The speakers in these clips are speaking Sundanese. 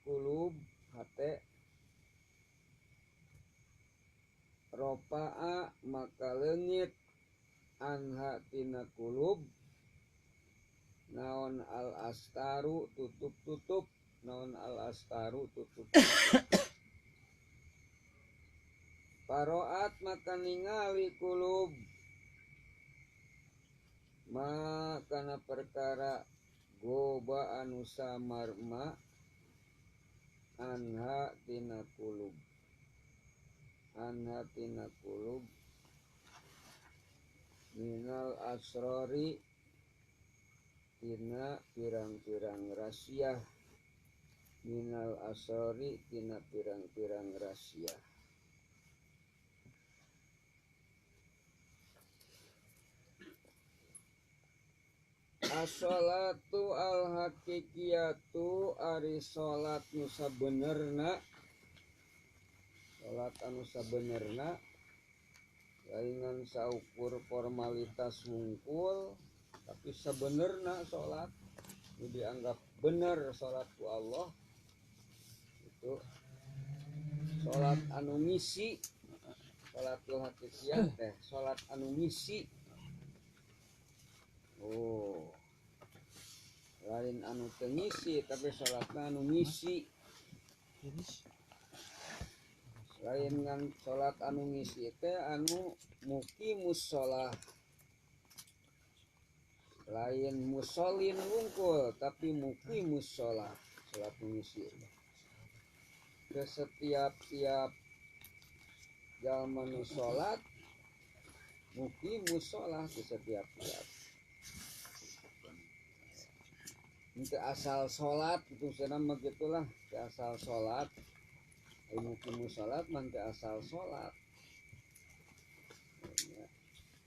kulub hate ropa'a maka leungit anha tina kulub naon al astaru tutup-tutup naon al astaru tutup. Paroat maka ningali kulub makana perkara goba anu samarma anha tina kulub anha tina kulub minal asrori tina pirang-pirang rahasia minal asrori tina pirang-pirang rahasia. As-sholatu al-haqiqiyatu ari salat nu sabenerna salat anu sabenerna laingan saukur formalitas wungkul tapi sabenerna salat nu dianggap bener salat ku Allah itu salat anu ngisi salatul haqiqiyah teh salat anu ngisi. Oh, lain anu teu ngisi tapi salatna anu ngisi. Lain ngan salat anu ngisi teh anu muqimus shalah. Lain musholin wungkul tapi muqimus shalah, salat ngisi. Ke setiap-tiap jalma nu salat muqimus shalah ke setiap-tiap. Untuk asal sholat itu senang begitulah, asal sholat, muqimus sholat, nanti asal sholat.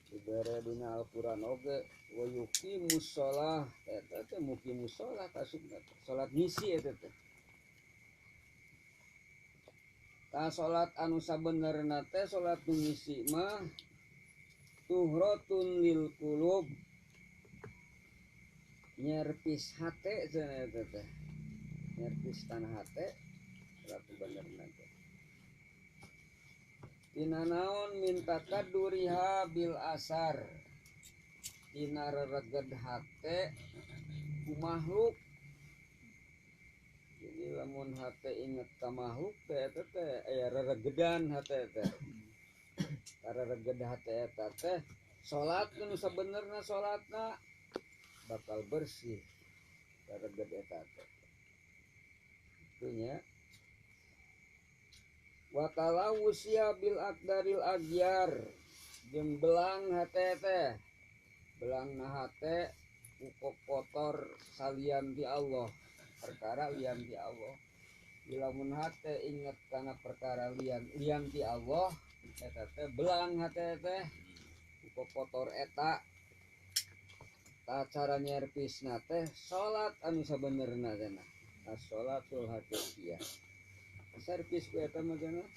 Dibere dina Al-Quran oge, wa yuqimus sholah, eta teh muqimus sholah kasupna sholat ngisi eta teh. Ta sholat anu sabenerna teh sholat nu ngisi mah tuhratun lil qulub. Nyerpis hate cenah eta teh. Nyerpis tanah hate salat benerna teh. Tina naon minta kaduriha bil asar. Tina rereged hate ku makhluk. Jadi lamun hate inget ka makhluk teh eta teh aya reregedan hate teh. Rereged hate eta teh salat nu sabenerna salatna bakal bersih kareged eta teh. Itunya wa talawusia bil aqdaril agyar jeung belang hate teh. Belangna hate ku kotor salian ti Allah, perkara lian ti Allah. Lamun hate inget kana perkara lian lian ti Allah eta teh belang hate teh ku kotor eta. Ta cara nyerpisna teh salat anu sabenerna cenah. As-sholatul haqiqiyah. Servis ku eta mah cenah.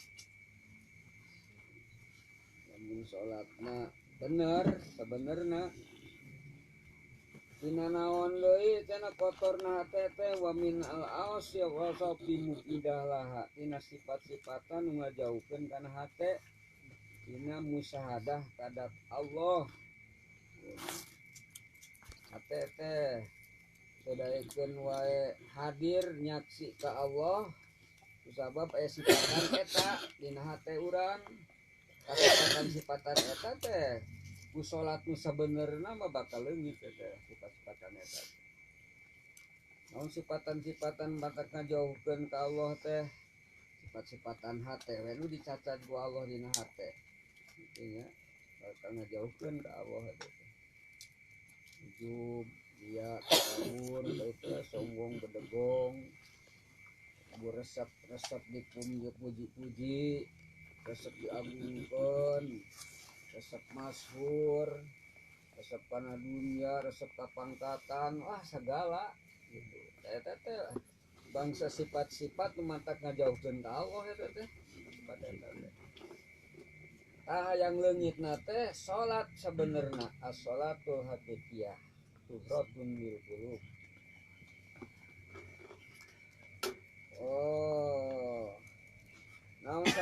Lamun salatna bener sabenerna tina naon deui cenah kotorna hate teh wa min al-aus ya wasafi muqidah laha. Tina sifat-sifatan nu ngajauhkeun kana hate tina musyahadah kadat Allah. Hate teh sedaekeun wae hadir nyaksi ka Allah kusabab aya sifatan eta dina hate urang. Kasifatan-sifatan eta teh ku salat nu sabenerna mah bakal leungit eta sifat-sifatan eta. Naon sifatan-sifatan batak ngajauhkeun ka Allah teh sifat-sifatan hate we nu dicacat ku Allah dina hate. Kitu nya bakal ngajauhkeun ka Allah eta. Ujub, dia kabur, itu sombong, bedegong, resep-resep dipuji-puji, resep diagungkeun, resep masyhur, resep kana dunia, resep kapangkatan, wah segala gitu. Eta teh bangsa sifat-sifat nu matak ngajauhkeun ka Allah eta teh. Sifat eta teh. Tah yang leungitna teh salat sabenerna, as-sholatul haqiqiyah, tuhratun lil qulub.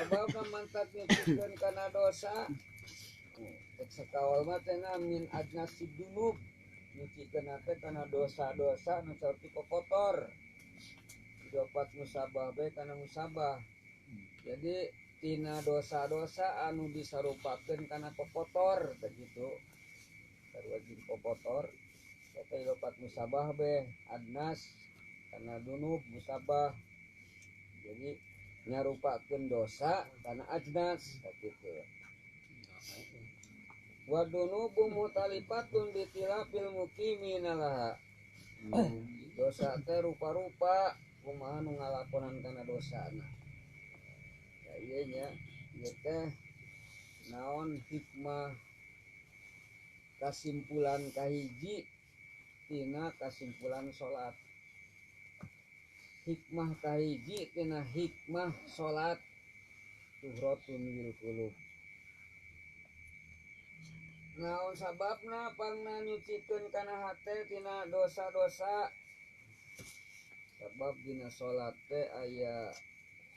Sababna mantak nyucikeun kana dosa. Cek sakawal mah teh min adnasi dunub, nyucikeun teh kana dosa-dosa nu saperti kokotor. Idofat musabah bae kana musabah. Jadi tina dosa-dosa anu disarupakeun kana kokotor teh kitu. Sarua jeung kokotor eta idofat musabah bae adnas kana dunub musabah. Jadi nyarupakeun dosa kana ajnas kitu. Wa dunubu mutalifatun bitilafil muqimina laha. Dosa teh rupa-rupa kumaha nu ngalakonan kana dosana. Ya ieu nya ieu teh naon hikmah kasimpulan kahiji tina kasimpulan salat. Hikmah kahiji tina hikmah salat tuhratun lil qulub. Naon sababna pangna nyucikeun kana hate tina dosa-dosa? Sabab dina salat teh aya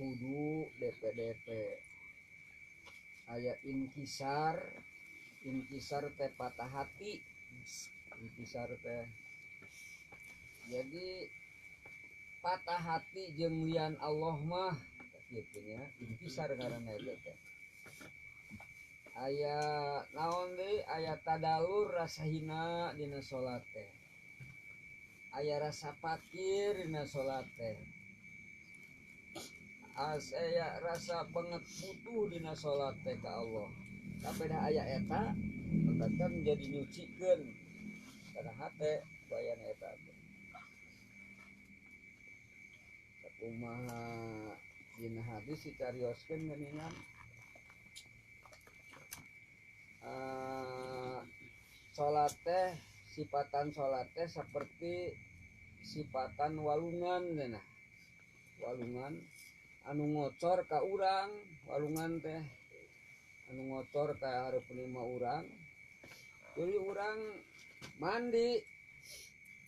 kudu DPDP, aya inkisar, inkisar teh patah hati, inkisar teh. Jadi patah hati jeung lian Allah mah kitu nya, inkisar ngaranna eta teh. Aya naon deui, aya tadalur rasa hina dina salat teh. Aya rasa fakir dina salat teh. Aya rasa banget butuh dina salat teh ka Allah. Tapi dah aya eta maka menjadi nyucikeun kana hate bayana eta teh. Sakumaha dina hadis dicarioskeun geuningan salat teh sifatan salat teh seperti sifatan walungan cenah. Walungan anu ngocor ka urang, walungan teh anu ngocor ka hareupeun lima urang. Tuluy urang mandi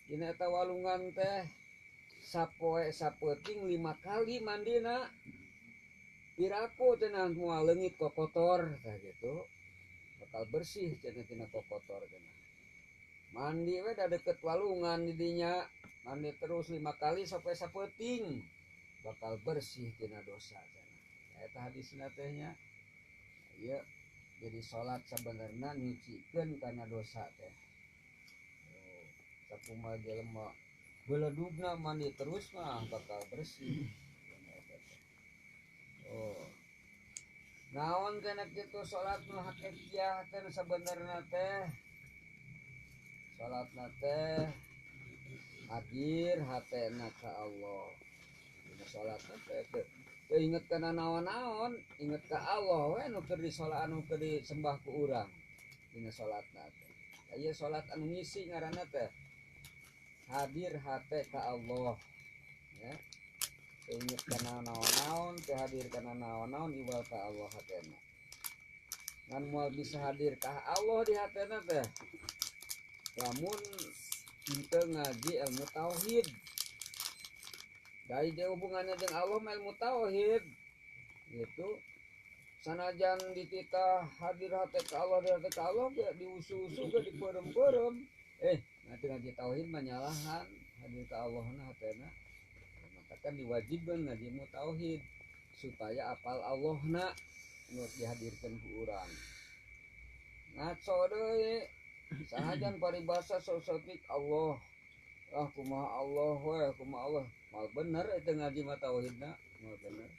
dina eta walungan teh sapoe sapeuting 5 kali mandina. Piraku cenah moal leungit kokotor tah gitu. Bakal bersih cenah tina kokotor cenah. Mandi we da deket walungan di dinya, mandi terus 5 kali sampai sapeuting bakal bersih tina dosa cenah. Eta hadisna teh nya. Ieu jadi salat sabenerna nyucikeun kana dosa teh. Oh, sakumaha jelema beledugna mandi terus mah bakal bersih. Oh. Naon kana kitu salat nu hakikiah teh sabenerna teh? Salatna teh hadir hatena ka Allah. Dina salatna teh teu inget kana naon-naon, inget ka Allah we nu keur disalat anu keur disembah ku urang dina salatna teh. Aya salat anu ngisi ngaranna teh hadir hate ka Allah ya. Teu inget kana naon-naon, teu hadir kana naon-naon iwal ka Allah hatena. Ngan moal bisa hadir ka Allah di hatena teh lamun henteu ngaji ilmu tauhid. Dari dia hubungannya dengan Allah mah ilmu tauhid gitu. Sanajan dititah hadir hate ka Allah, hadir hate ka Allah ge diusu-usu ge dipeureum-peureum. Nanti ngaji tauhid mah nyalahan hadir ka Allah na hatena. Maka kan diwajibkeun ngaji ilmu tauhid supaya apal Allahna nu dihadirkeun ku urang. Ngaco deui sanajan paribasa sok-sok Allah. Ah kumaha Allah we, kumaha Allah. Mal bener itu ngaji mah tauhidna, mal bener.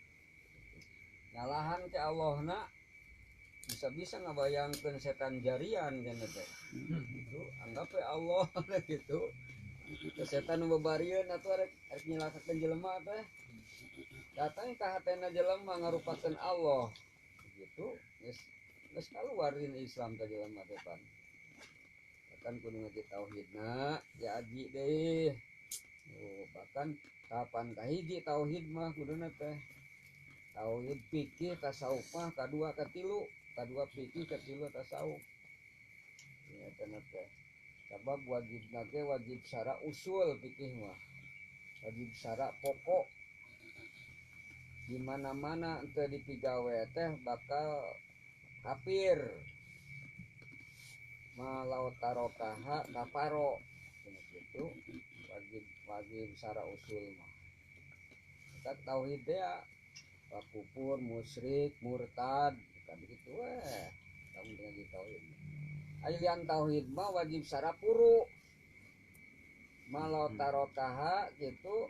Nyalahan ke Allahna bisa-bisa ngabayangkeun setan jarian kan teh. Gitu, anggap we Allah gitu. Setan nu bebarieun atuh rek nyilakakeun jelema teh. Datang ka hatena jelema ngarupakeun Allah. Gitu, geus kaluar dina Islam teh jelema teh pan. Bahkan kudu ngaji tauhidna, ya aji deui. Oh, bahkan tahapan kahiji tauhid mah kuduna teh. Tauhid fikih tasawuf mah kadua katilu, kadua fikih katilu tasawuf. Ya teh teh. Sabab wajibna ge wajib syara usul fikih mah. Wajib syara pokok. Di mana-mana teu dipigawe teh bakal kafir. Malau tarokaha kafaro gitu, wajib wajib secara usul mah. Kita tauhid ya kufur, musyrik, murtad, kan gitu weh. Kamu dengan di tauhid. Ayo yang tauhid mah wajib secara puru. Malau tarokaha gitu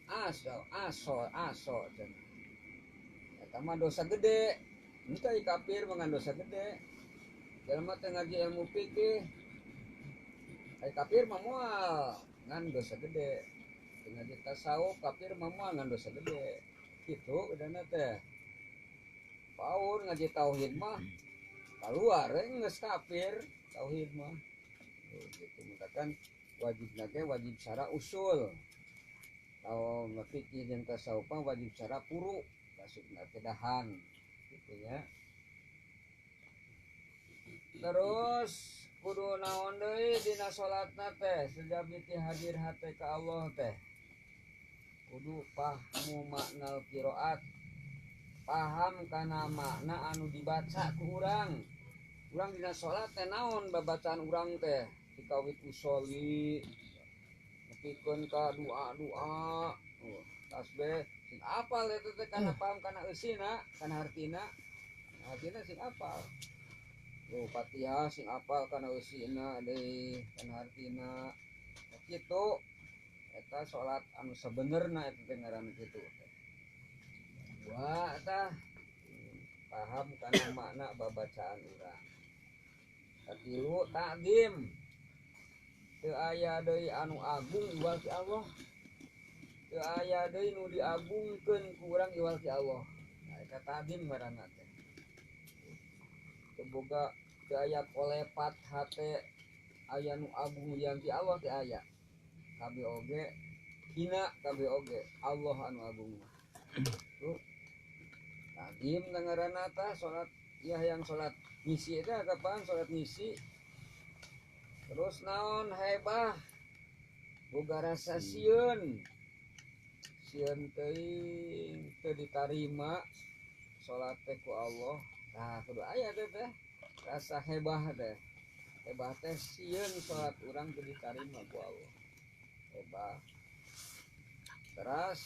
aso aso aso cenah. Eta mah dosa gede. Henteu kafir mah dosa gede. Jelema teh ngaji ilmu fikih ai kafir mah moal ngan dosa gede. Teu ngaji tasawuf kafir mah moal ngan dosa gede. Kitu udahna teh. Paur ngaji tauhid mah keluar geus kafir tauhid mah. Gitu matakan wajibna ge wajib secara usul. Kalau fikih jeung tasawuf mah wajib secara puru, masukna kedahan gitu ya. Terus kudu naon deui dina salatna teh sejabiti hadir hate ka Allah teh. Kudu pahmu maknal qiraat. Paham kana makna anu dibaca ku urang. Urang dina salat teh naon babacaan urang teh? Dikawit usoli, nepikeun ka doa-doa, tasbih sing apal eta teh kana paham kana eusina, kana hartina. Hartina sing apal. Tuh Fatihah sing apal kana eusina deui, kana hartina. Kitu eta salat anu sabenerna eta teh ngaranna kitu teh. Dua tah paham kana makna babacaan urang. Katilu takdim. Teu aya deui anu agung iwal ti Allah. Teu aya deui nu diagungkeun ku urang iwal ti Allah. Nah eta takdim ngaranna teh. Teu boga teu aya kolepat hate aya nu agung lian ti Allah teu aya. Kabeh oge hina kabeh oge Allah anu agung mah. Tuh. Takdim ngaranna tah salat ya yang salat ngisi teh kapan salat ngisi. Terus naon hebah boga rasa sieun. Sieun teuing teu ditarima salat teh ku Allah. Tah kudu aya teh teh rasa hebah teh. Hebah teh sieun salat urang teu ditarima ku Allah. Hebah. Terus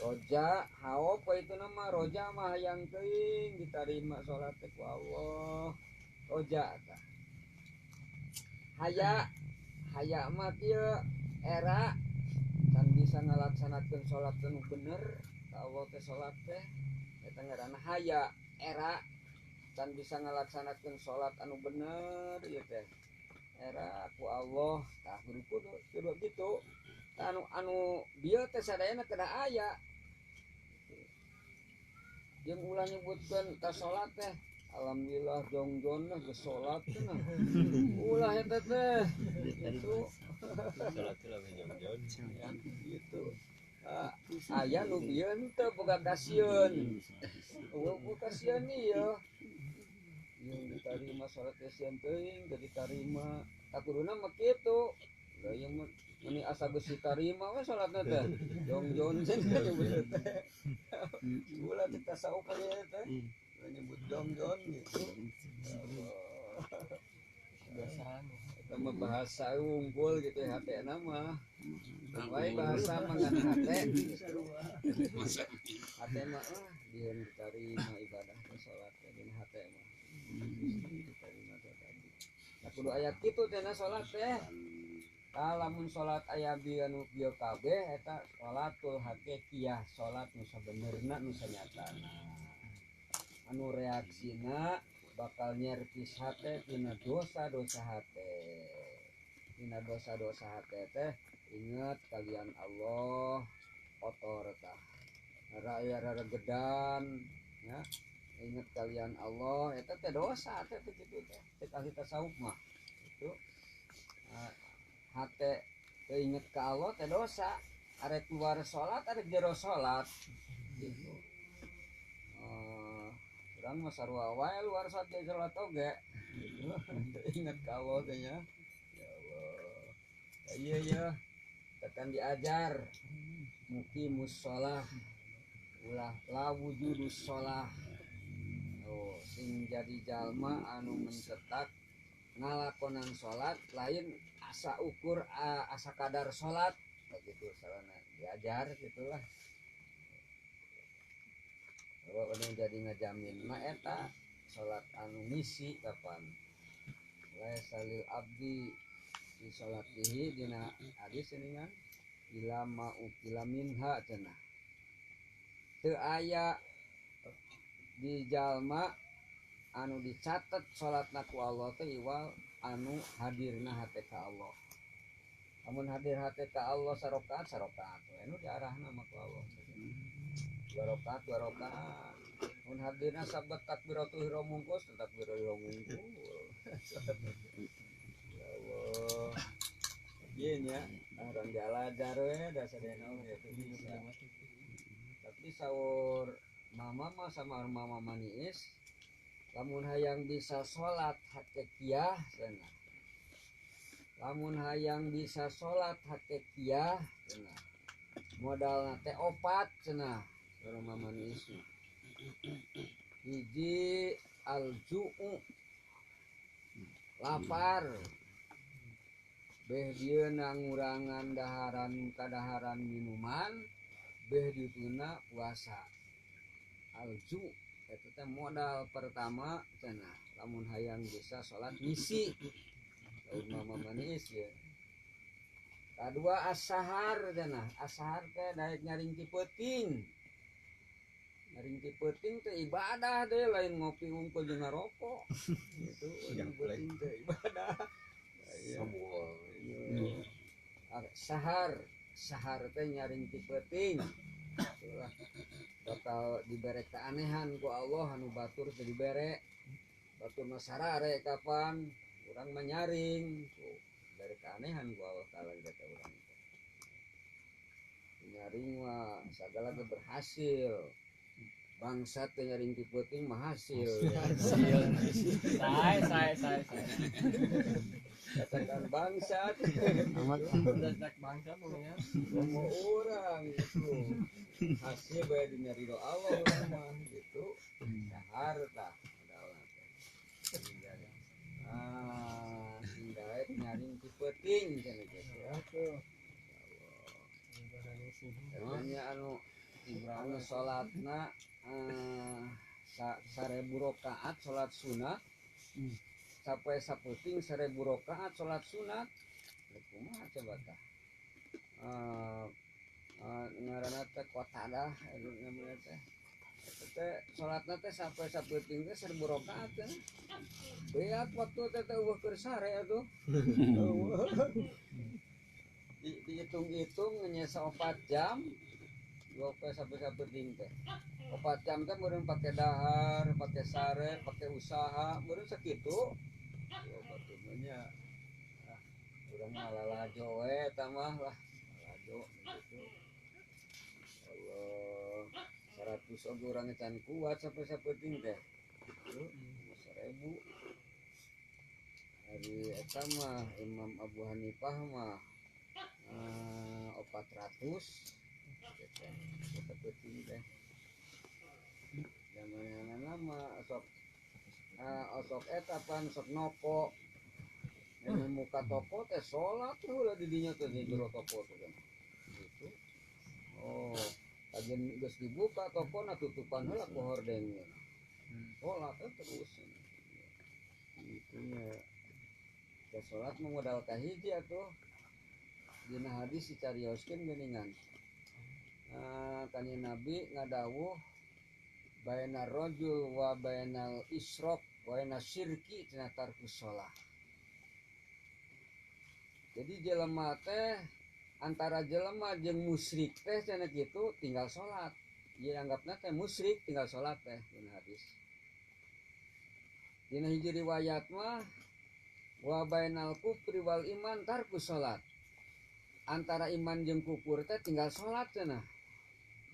roja haop itu nama roja mah hayang teuing ditarima salat teh ku Allah. Roja tah. Haya haya mah kieu era can bisa ngalaksanakeun salat nu bener ka Allah teh salat teh eta ngaranna haya era can bisa ngalaksanakeun salat anu bener ieu teh era ku Allah tah kudu kudu kitu anu anu bieu teh sadayana kedah aya jeung ulah nyebutkeun ka salat teh alhamdulillah jongjon lah geus salat cenah ulah eta teh gitu salat teh lamun jongjon gitu aya nu bieu teu boga kasieun eueuh kasieun ieu ieu ditarima salat teh sieun teuing teu ditarima tah kuduna mah kitu da ieu mah meni asa geus ditarima we salatna teh jongjon cenah nyebut teh ulah teh tasawuf ieu teh nyebut jongjon gitu. Eta mah bahasa unggul gitu hatena mah. Wae bahasa mah ngan hate gitu. Hate mah ah dieun ditarima ibadah teh salat teh dina hate mah. Ditarima teh tadi. Nah kudu aya kitu teh na salat teh. Tah lamun salat aya bieu nu bieu kabeh eta salatul hakikiyah, salat nu sabenerna nu sanyatana. Anu reaksina bakal nyerpis hate tina dosa-dosa hate. Tina dosa-dosa hate teh ingat kalian Allah kotor tah. Raya regedan ya. Ingat kalian Allah eta teh dosa teh kitu teh. Teh ahli tasawuf mah. Itu hate teh inget ka Allah teh dosa. Arek luar salat arek jero salat gitu. Urang mah sarua wae luar salat ge salat oge gitu. Ingat ka Allah teh nya. Ya Allah. Ya iya ya. Tekan diajar muqimus shalah. Ulah la wujudus sholah. Oh, sing jadi jalma anu mencetak ngalakonan salat lain asa ukur asa kadar salat begitu sarana diajar gitulah. Bahwa anu jadi ngajamin mah eta salat anu misi kapan laisa lil abdi di salatihi dina hadis ini kan ila ma ukila minha cenah teu aya di jalma anu dicatet salatna ku Allah teh iwal anu hadirna hate ka Allah. Lamun hadir hate ka Allah sarokaat sarokaat we anu diarahna mah ku Allah. Dua rakaat dua rakaat. Mun hadirna sabat takbiratul ihram mungkus takbiratul ihram mungkul. Ya Allah. Ieu nya urang dialajar we dasarna oge teu bisa. Tapi saur mama mah sama mama maniis lamun hayang bisa salat hakikiah cenah. Lamun hayang bisa salat hakikiah cenah. Modalna teh opat cenah saur mama niis. Hiji alju'u lapar. Beh dieu ngurangan daharan kadaharan minuman, beh dituna puasa. Alju eta teh modal pertama cenah lamun hayang bisa salat misi saur mama manis ya. Kadua asahar cenah, asahar teh daek nyaring ti peuting. Nyaring ti peuting teh ibadah deh lain ngopi unggul jeung ngarokok. Gitu peuting teh ibadah. Sahar, sahar teh nyaring ti peuting. Itulah bakal dibere keanehan ku Allah anu batur teu dibere. Batur mah sarare kapan urang mah nyaring tuh dibere keanehan ku Allah taala kata urang teh. Nyaring mah sagala ge berhasil. Bangsat teh nyaring ti peuting mah hasil. Hasil. Sae. Katakan bangsat. Amat bangsat pokoknya. Mau urang gitu. Hasil bae dina ridho Allah urang mah gitu. Sahar tah modalna teh. Ah, sing daek nyaring ti peuting cenah gitu. Atuh. Katanya anu anu salatna 1000 rakaat salat sunat. Sampai saputing 1000 rakaat salat sunat. Kumaha coba tah? Ngaranna teh Qatadah anu namanya teh. Eta teh salatna teh sampai saputing teh 1000 rakaat teh. Beak waktu teh teh eueuh keur sare atuh. Dihitung-hitung nyesa 4 jam. Gope sampai saputing teh. 4 jam teh meureun pake dahar, pake sare, pake usaha, meureun sakitu. Ya batur mah nya. Ah, urang mah lalajo we eta mah lah. Lalajo gitu. Allah, 100 oge urang can kuat sampai saputing teh. Gitu, 1000. Ari eta mah Imam Abu Hanifah mah 400 gitu. Saputing teh. Zamanna mah sok osok eta pan sok noko. Yang muka toko teh salat heula di dinya teh di jero toko teh kan. Gitu. Oh, kajian geus dibuka toko na tutupan heula ku hordeng. Salat teh terus. Gitu nya. Teh salat mah modal kahiji atuh. Dina hadis dicarioskeun geuningan. Kanjeng Nabi ngadawuh bainar rajul wa bainal isyraq wa baina syirki cenah tarkus shalah. Jadi jelema teh antara jelema jeung musyrik teh cenah kitu tinggal salat. Ieu anggapna teh musyrik tinggal salat teh dina hadis. Dina hiji riwayat mah wa bainal kufri wal iman tarkus salat. Antara iman jeung kufur teh tinggal salat cenah.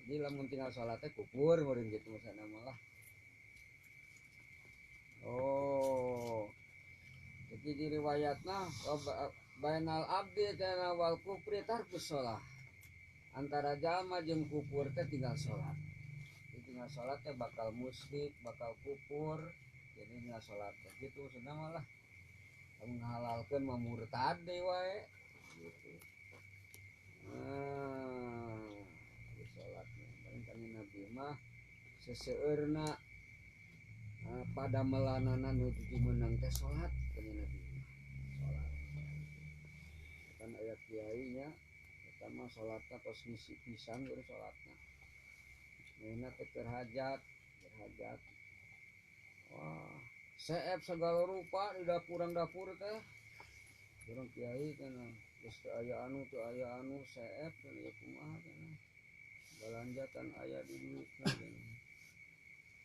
Jadi lamun tinggal salat teh kufur meureun kitu maksudna mah lah. Oh. Jadi di riwayatna bainal abdi cenah wal kufri tarkus shalah. Antara jalma jeung kufur teh tinggal salat. Dina salat teh bakal musyrik, bakal kufur. Jadi dina salat teh kitu maksudna mah lah. Lamun ngahalalkeun mah murtad deui wae gitu. Nah, di salatnya paling kanjeng Nabi mah seseueurna pada melanana nu meunang teh salat kanjeng Nabi mah. Salat. Kan aya kiai nya eta mah salatna tos ngisi pisan keur salatna. Meuna teh keur hajat, keur hajat. Wah, seep segala rupa di dapurang dapur teh. Urang kiai cenah geus teu aya anu teu aya anu seep cenah ieu kumaha cenah. Balanja kan aya di duitna cenah.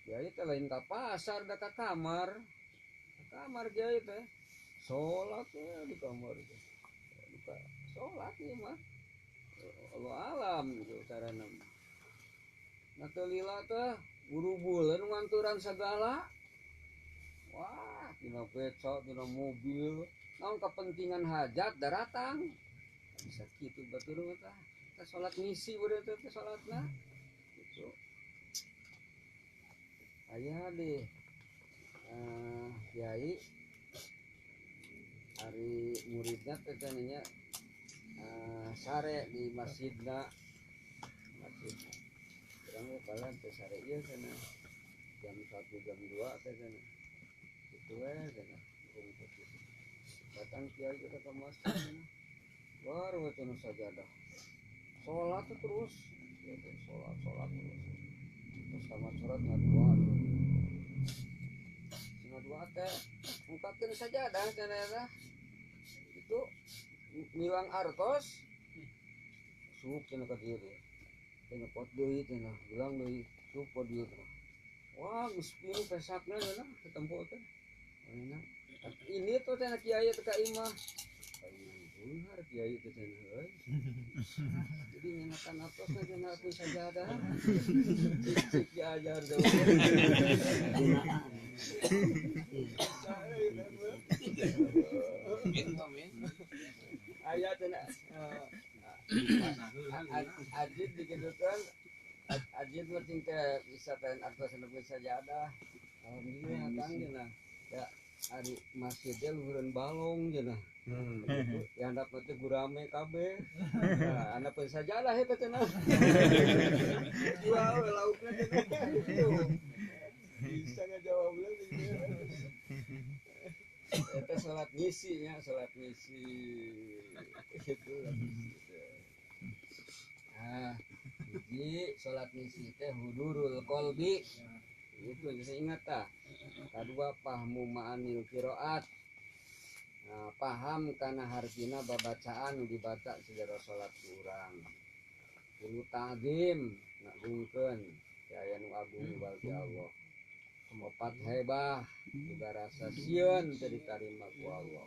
Kiai teh lain ka pasar da ka kamar. Ka kamar kiai teh. Salat we di kamar teh. Duka salat ieu mah. Allah alam gitu carana mah. Nah teu lila teh burubuleun nganturan sagala. Wah, tina beca, tina mobil, naon kepentingan hajat daratang. Bisa kitu batur mah tah. Tah salat ngisi beureum teh salatna. Gitu. Aya di kiai ari muridna teh nya sare di masjidna. Masjidna. Urang mah balan teh sare ieu cenah. Jam 1 jam 2 teh cenah. Kitu we cenah rumput gitu. Datang kiai kita ke masjid cenah. Baru cenah sajadah. Salat terus, gitu, salat salat terus. Terus tamat surat ngadua. Ngadua teh mukakeun sajadah cenah eta. Itu milang artos sup cenah ka dieu teh. Teh nyepot deui cenah, bilang deui sup ka dieu teh. Wah, geus pinuh pesakna cenah ketempo teh. Enak. Ini tuh cenah kiai teh ka imah. Beunghar kiai teh cenah euy. Jadi ngenakan artosna cenah aku sajadah. Cik-cik diajar teh. Aya cenah ajid dikitukeun ajid mah cing teh bisa teh artos nepi sajadah. Alhamdulillah kang cenah. Ya ari masjidnya luhureun balong cenah. Ya handap teh gurame kabeh. Nah, handap sajadah eta cenah. Jual we laukna cenah. Bisa ngajawabna eta salat ngisi nya, salat ngisi. Itu ah, hiji salat ngisi teh hudurul qalbi. Itu yang saya ingat tah. Kadua pahmu ma'anil qiraat. Nah, paham kana hartina babacaan nu dibaca sajero salat urang. Kudu ta'zim ngagungkeun aya nu agung bagi Allah. Opat hebah juga rasa sieun teu ditarima ku Allah.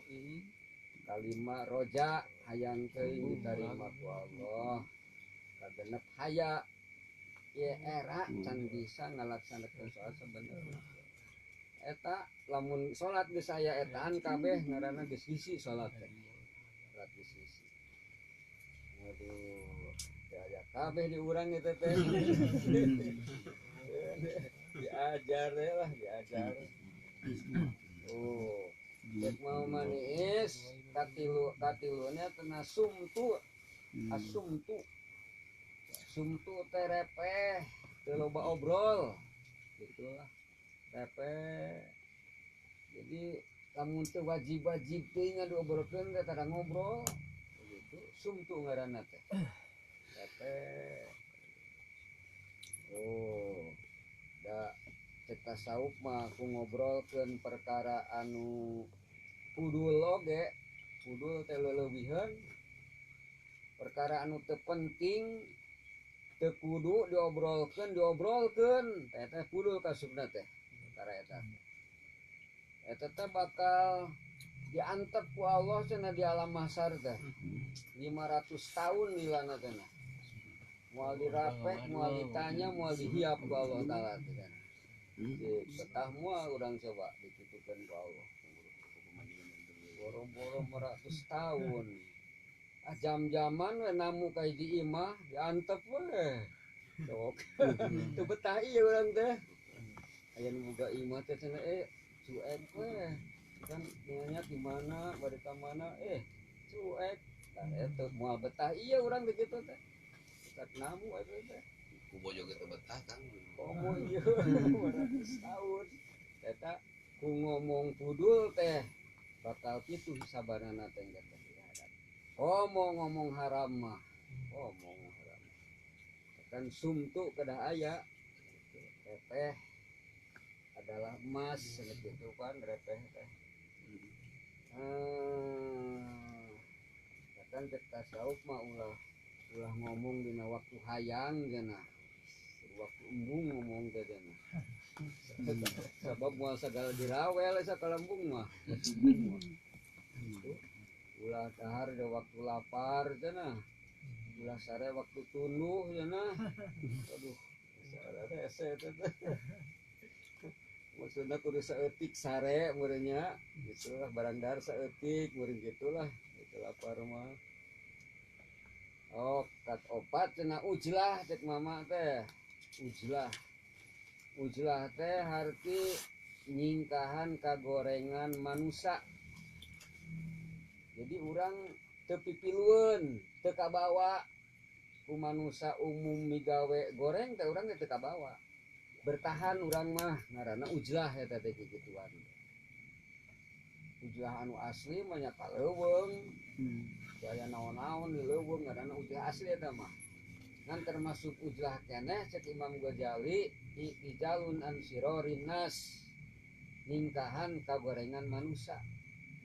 Kalima roja hayang teuing ditarima ku Allah. Kagenep haya ieu era can bisa ngalaksanakeun salat sabenerna. Eta lamun salat geus aya etaan kabeh ngaranna geus ngisi salat teh. Salat geus ngisi. Waduh, teu aya kabeh di urang eta teh. Diajar deh lah, diajar. Oh, cek mau manis katilu katilunya tena sumtu, asumtu, sumtu terepeh, teu loba obrol, gitulah repeh. Jadi lamun teu wajib-wajib teuing diobrolkeun teh tara ngobrol, begitu. Sumtu ngaranna teh. Repeh. Oh. Da cek tasawuf mah ku ngobrolkeun perkara anu pudul oge, pudul teh leulewiheun, perkara anu teu penting teu kudu diobrolkeun diobrolkeun teh teh pudul kasupna teh perkara eta. Eta teh bakal diantep ku Allah cenah di alam mahsyar teh. 500 tahun lilana teh. Moal dirapek, moal ditanya, moal dihiap ku Allah Ta'ala teh kan. Betah moal urang coba ditutukeun ku Allah. Boro-boro 100 tahun. Ah jam-jaman we namu ka hiji imah diantep we. Sok. Teu betah ieu urang teh. Aya nu boga imah teh cenah cuek we. Kan nanya di mana, bade ka mana, cuek. Tah eta moal betah ieu urang teh kitu teh. Tak namu eta teh. Ku bojo ge teu betah Kang. Komo ieu 200 tahun. Eta ku ngomong pudul teh bakal kitu hisabanana teh teh. Komo ngomong haram mah, ngomong haram. Kan sumtu kedah aya repeh adalah emas gitu kan repeh teh. Kan cek tasawuf mah ulah ngomong dina waktu hayang cenah. Waktu embung ngomong teh cenah. Sabab moal sagala dirawel sakala embung mah. Ulah dahar di waktu lapar cenah. Ulah sare waktu tunduh cenah. Aduh, sare rese teh. Maksudna kudu saeutik sare meureun nya, gitulah barang dahar saeutik meureun gitulah, itu lapar mah. Oh, kat opat cenah ujlah cek mama teh. Ujlah. Ujlah teh harti nyingkahan kagorengan manusa. Jadi urang teu pipilueun, teu kabawa ku manusa umum migawe goreng teh urang teh teu kabawa. Bertahan urang mah ngaranna ujlah eta teh kikituan. Ujlah anu asli mah nya ka leuweung. Daya naon-naon di leuweung ngaranna ujlah asli eta mah. Ngan termasuk ujlah keneh cek Imam Ghazali i'tijalun an sirorin nas, ningkahan kagorengan manusa.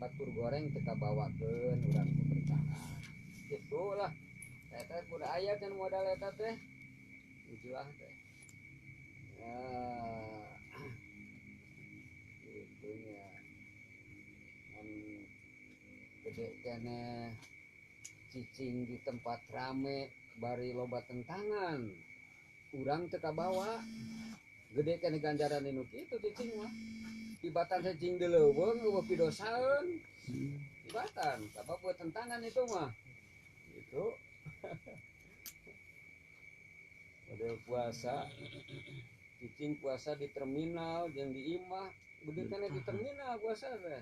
Batur goreng teu kabawakeun urang ku bertahan. Gitulah. Eta kudu aya kan modal eta teh. Ujlah teh. Nah, itunya. Mun gede keneh cicing di tempat rame bari loba tentangan. Urang teu kabawa. Gede keneh ganjaran nu kitu cicing mah. Tibatan cicing di leuweung eueuh pidosaeun. Tibatan sabab buat tentangan itu mah. Gitu. Model puasa cicing puasa di terminal jeung di imah, gede keneh di terminal puasa teh.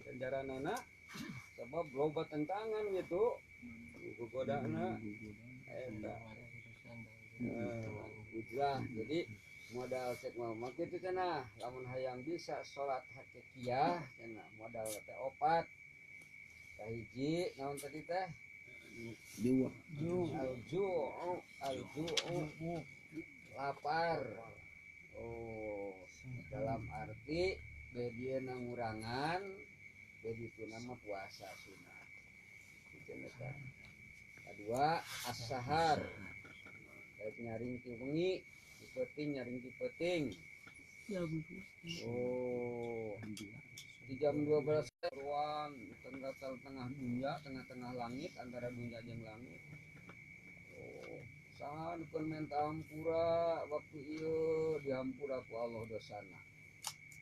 Ganjaranana sabab loba tentangan gitu. Gogodana eta. Ujlah. Jadi modal cek mah kitu cenah, lamun hayang bisa salat hakikiyah cenah modal teh opat. Kahiji naon tadi teh? Al-ju'u, al-ju'u lapar. Oh, dalam arti bedieuna ngurangan, bedituna mah puasa sunah. Kitu teh. Kedua, as-sahar. Rek nyaring ti wengi, ti peuting nyaring ti peuting. Oh, di jam 12 ruang tengah-tengah dunia, tengah-tengah langit, antara dunia jeung langit. Oh, saha nu keur menta hampura waktu ieu dihampura ku Allah dosana.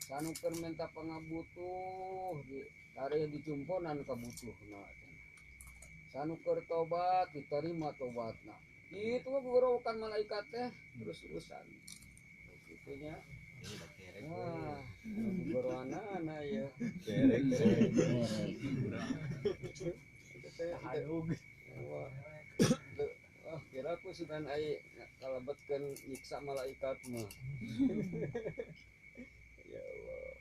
Saha nu keur menta pangabutuh di tareh dicumponan kabutuhna. Saha nu keur tobat diterima tobatna. Itu mah gugorowokan malaikat teh terus-terusan. Kitunya. Wah, gugorowanana ya. Kerek. Wah. Wah, kira aku sugan ai kalebetkeun nyiksa malaikat mah. Ya Allah.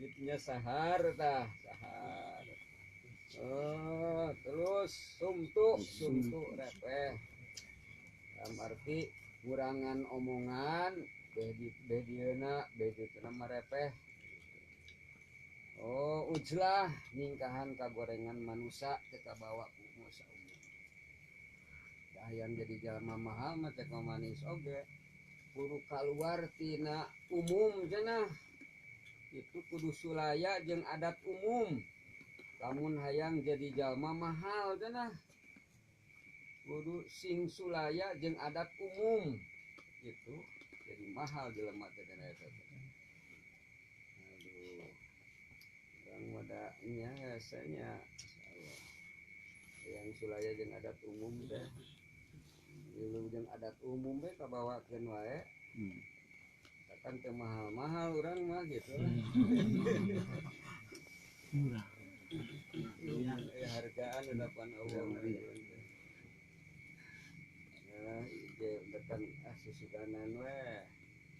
Gitunya sahar tah, sahar. Oh, terus sumtu, sumtu repeh. Dalam arti kurangan omongan, bedieuna, bedituna mah repeh. Oh, ujlah nyingkahan kagorengan manusa teu kabawa ku manusa umum. Hayang jadi jalma mahal mah teh manis oge. Kudu kaluar tina umum cenah. Itu kudu sulaya jeung adat umum. Lamun hayang jadi jalma mahal cenah. Kudu sing sulaya jeung adat umum. Gitu. Jadi mahal jelema teh kana eta teh. Aduh. Urang mah nya hesenya. Yang sulaya jeung adat umum teh. Ilu jeung adat umum we kabawakeun wae. Kan teu mahal-mahal urang mah gitu. Murah. Ya hargaan hadapan Allah. Ya, ieu dekan susuganan we.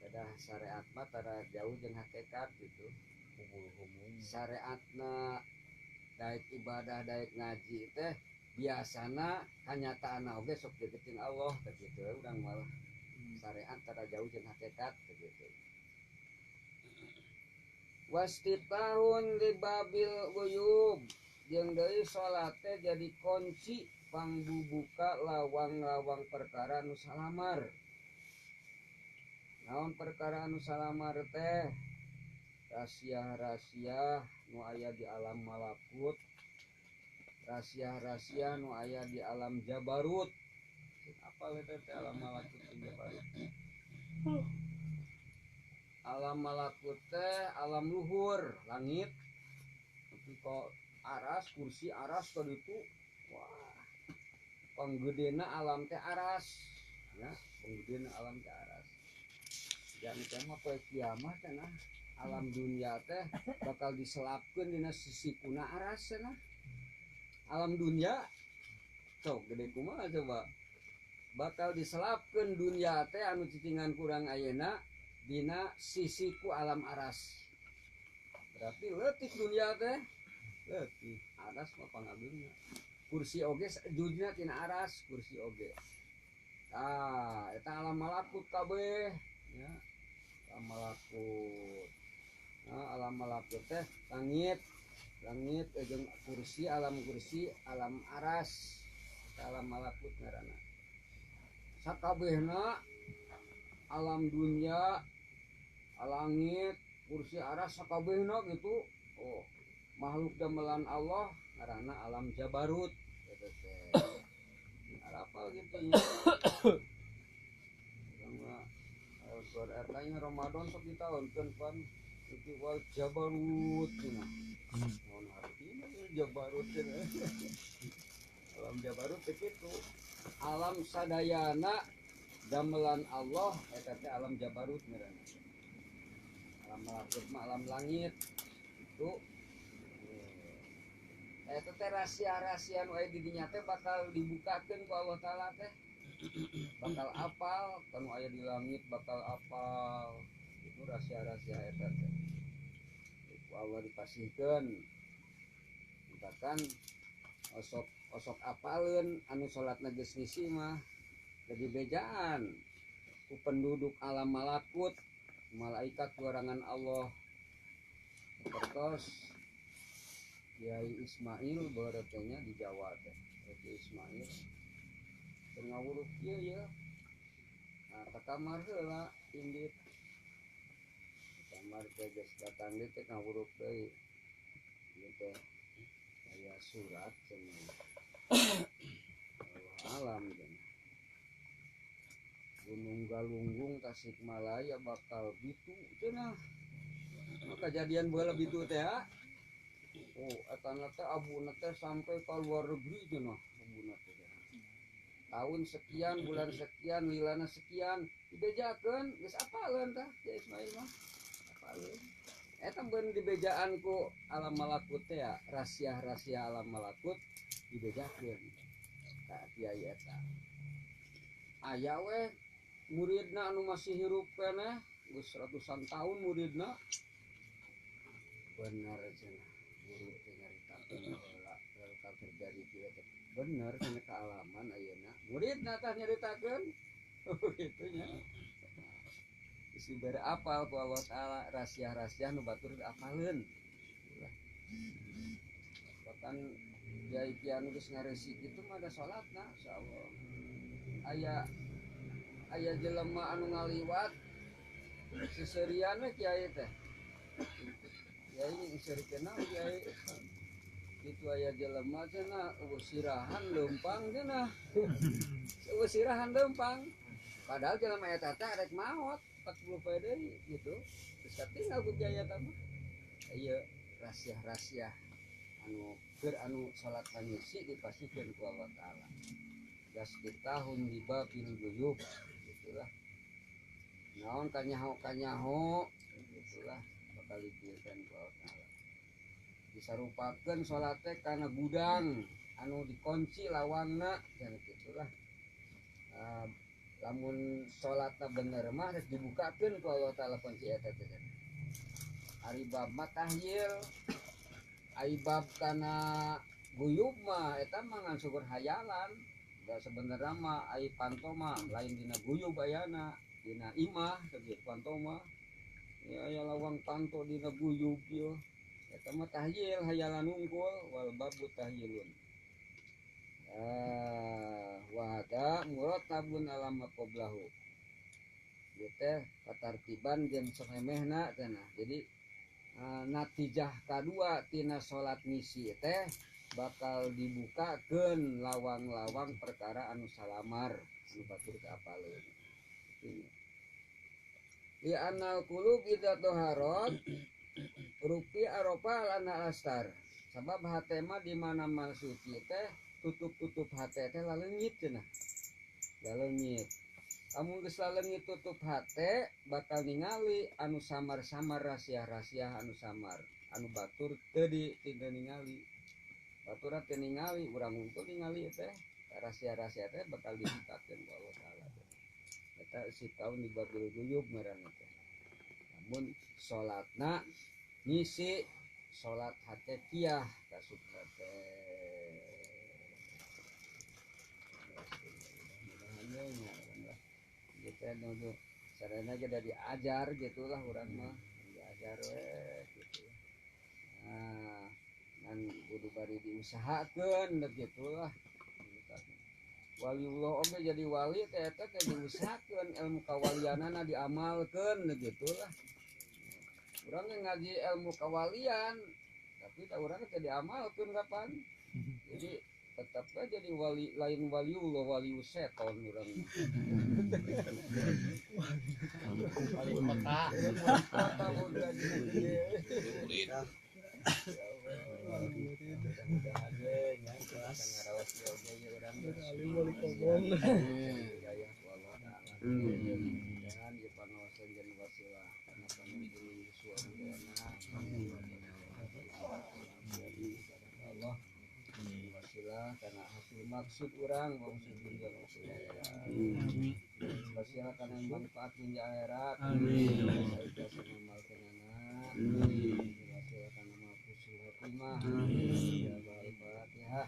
Kedah syariat mah tara jauh jeung hakikat gitu. Syariatna daek ibadah daek ngaji teh biasana kanyataanna oge sok deket jeung Allah teh kitu urang malah syariat tara jauh jeung hakikat teh kitu. Wastitahun li babil guyub jeung deui salat teh jadi kunci pangbubuka lawang-lawang perkara nu salamar. Naon perkara anu salamar teh? Rahasia-rahasia nu aya di alam malakut, rahasia-rahasia nu aya di alam jabarut. Apa eta teh alam malakut jeung jabarut? Alam malakut teh alam luhur, langit. Tapi kok aras, kursi aras ka ditu. Wah. Panggedena alam teh aras, ya, panggedena alam teh aras. Jang teh mah poe kiamah teh nah. Alam dunia teh bakal diselapkeun dina sisikuna aras cenah. Alam dunia sok gede kumaha coba. Bakal diselapkeun dunia teh anu cicingan kurang ayeuna dina sisiku alam aras. Berarti leutik dunia teh, leutik aras mah pangageungna. Kursi oge dunia tina aras, kursi oge. Tah, eta alam malakut kabeh ya. Alam malakut. Nah, alam malakut teh langit, langit jeung kursi, alam aras. Eta alam malakut ngaranna. Sakabehna alam dunia, langit, kursi aras sakabehna gitu. Oh, makhluk damelan Allah ngaranna alam jabarut eta teh. Arapal gitu nya. Urang mah eta nya Ramadan sok ditaonkeun pan itu wal jabarut cenah. Naon artina jabarut cenah. Alam jabarut teh kitu. Alam sadayana damelan Allah eta teh alam jabarut ngaranna. Alam malakut mah alam langit itu. Eta teh rahasia-rahasia nu aya di dinya teh bakal dibukakeun ku Allah Taala teh. Bakal apal kanu aya di langit bakal apal. Itu rahasia-rahasia eta teh. Ku Allah dipasihkeun. Bahkan osok apaleun anu salatna geus ngisi mah jadi bejaan ku penduduk alam malakut, malaikat warangan Allah. Terus Kiai Ismail baratanya di Jawa teh. Kiai Ismail teu ngawuruk ieu ya. Nah, ka kamar heula indit. Kamar teh geus datang deui teh ngawuruk deui. Ieu teh aya surat cenah. Allah alam cenah. Gunung Galunggung Tasikmalaya bakal bitu cenah. Kejadian baheula bitu teh ha. Oh, eta teh abuna teh sampai ka luar negeri cenah abuna teh. Tahun sekian, bulan sekian, lilana sekian, dibejakeun geus apaleun tah Kiai Ismail mah. Apaleun. Eta beun dibejaan ku alam malakut teh ya, rahasia-rahasia alam malakut dibejakeun ka kiai eta. Aya we muridna anu masih hirup keneh, geus ratusan tahun muridna. Bener cenah guru teh nyaritakeun heula bakal terjadi kieu teh. Bener cenah kaalaman ayeuna. Muridna tah nyaritakeun. Kitu nya. Geus dibere apal ku Allah Taala rahasia-rahasia nu batur diapaleun. Bahkan kiai-kiai anu geus ngaresi kitu mah da salatna insyaallah. Aya jelema anu ngaliwat seserian we kiai teh. Kiai ngiseureun naon kiai. Kitu aya jelema cenah eueuh sirahan leumpang cenah. Eueuh sirahan leumpang. Padahal jelema eta teh rek maot 40 poe deui gitu. Geus katinggal ku kiai eta mah. Ieu rahasia-rahasia anu keur anu salat ngisi dipasihkeun ku Allah Taala. Gastahun di babil guyub gitulah. Naon kanyaho-kanyaho gitulah bakal dipilihkan ku Allah Ta'ala. Disarupakeun salat teh kana gudang anu dikunci lawangna dan gitulah. Lamun salatna bener mah geus dibukakeun ku Allah Ta'ala kunci eta teh. Ari bab mah tahyil, ari bab kana guyub mah eta mah ngan syukur hayalan. Da sebenarnya mah ai panto mah lain dina guyub ayana, dina imah kitu panto mah. Ya aya lawang panto dina guyub ieu. Eta mah tahyil hayalan unggul wal babu tahyilun. Wa hada muratabun alama qablahu. Ieu teh katartiban jeung samemehna cenah. Jadi natijah kadua tina salat misi teh bakal dibukakeun lawang-lawang perkara anu salamar anu batur kaapaleun. Li anal qulub idza taharat rupi arofa lana astar. Sabab hate mah di mana-mana suci teh tutup-tutup hate teh laleungit cenah. Laleungit. Lamun geus laleungit tutup hate bakal ningali anu samar-samar rahasia-rahasia anu samar anu batur teu di ningali. Batur teu ningali urang untul ningali teh rahasia-rahasia teh bakal dibukakeun ku Allah Ta'ala. Eta si taun di babil guyub ngaranna teh. Namun salatna ngisi salat hakikiyah kasupna teh. Gitu nuju sarana ge da diajar gitulah urang mah diajar we gitu. Nah, ngan kudu bari diusahakeun gitulah. Waliullah oge jadi wali teh eta teh diusahakeun ilmu kawalianana diamalkeun gitulah. Urang ge ngaji ilmu kawalian tapi tah urang teh diamalkeun kapan. Jadi tetap aja jadi wali lain waliullah wali seton urang. Wali kota. Kota udah gede. Wasilah karena hasil maksud orang maksud dunia maksud akhirat. Wasilah karena manfaat dunia akhirat. Amin. Wasilah karena maghfirah khotimah. Ya Al-Fatihah.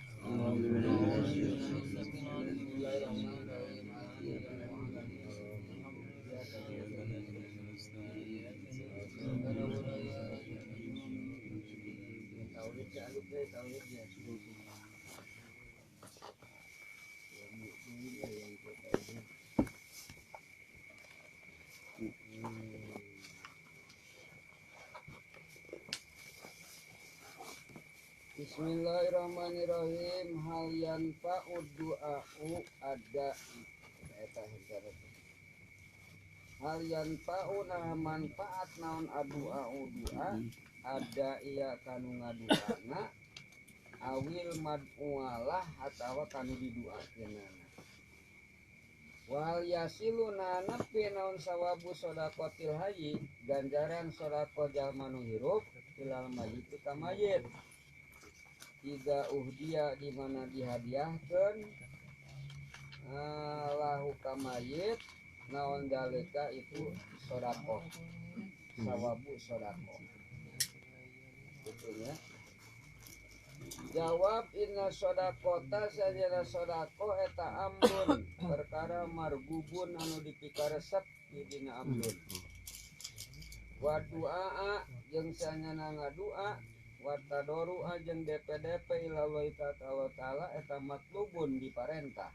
Bismillahirrahmanirrahim. Hal yanfa'u du'a'u ada eta henteu. Hal yanfa'u nah manfaat naon adu'a'u du'a ada iya kanu ngadu'ana awil mad'ualah atawa kanu didu'akeunana. Wal yasilu na nepi naon sawabu shadaqatil hayy ganjaran sedekah jalma nu hirup ilal mayyit ka mayit. Ida uhdia di mana dihadiahkeun lahu ka mayit naon dalika itu sedekah sawabu sedekah. Gitu ya. Jawab inna sedekata sajana sedekah eta amrun perkara margubun anu dipikaresep di dina amrun. Wa du'a jeung sanyana ngadua wa tadoru'a jeung DPDP ilallahi ta'ala eta matlubun diparentah.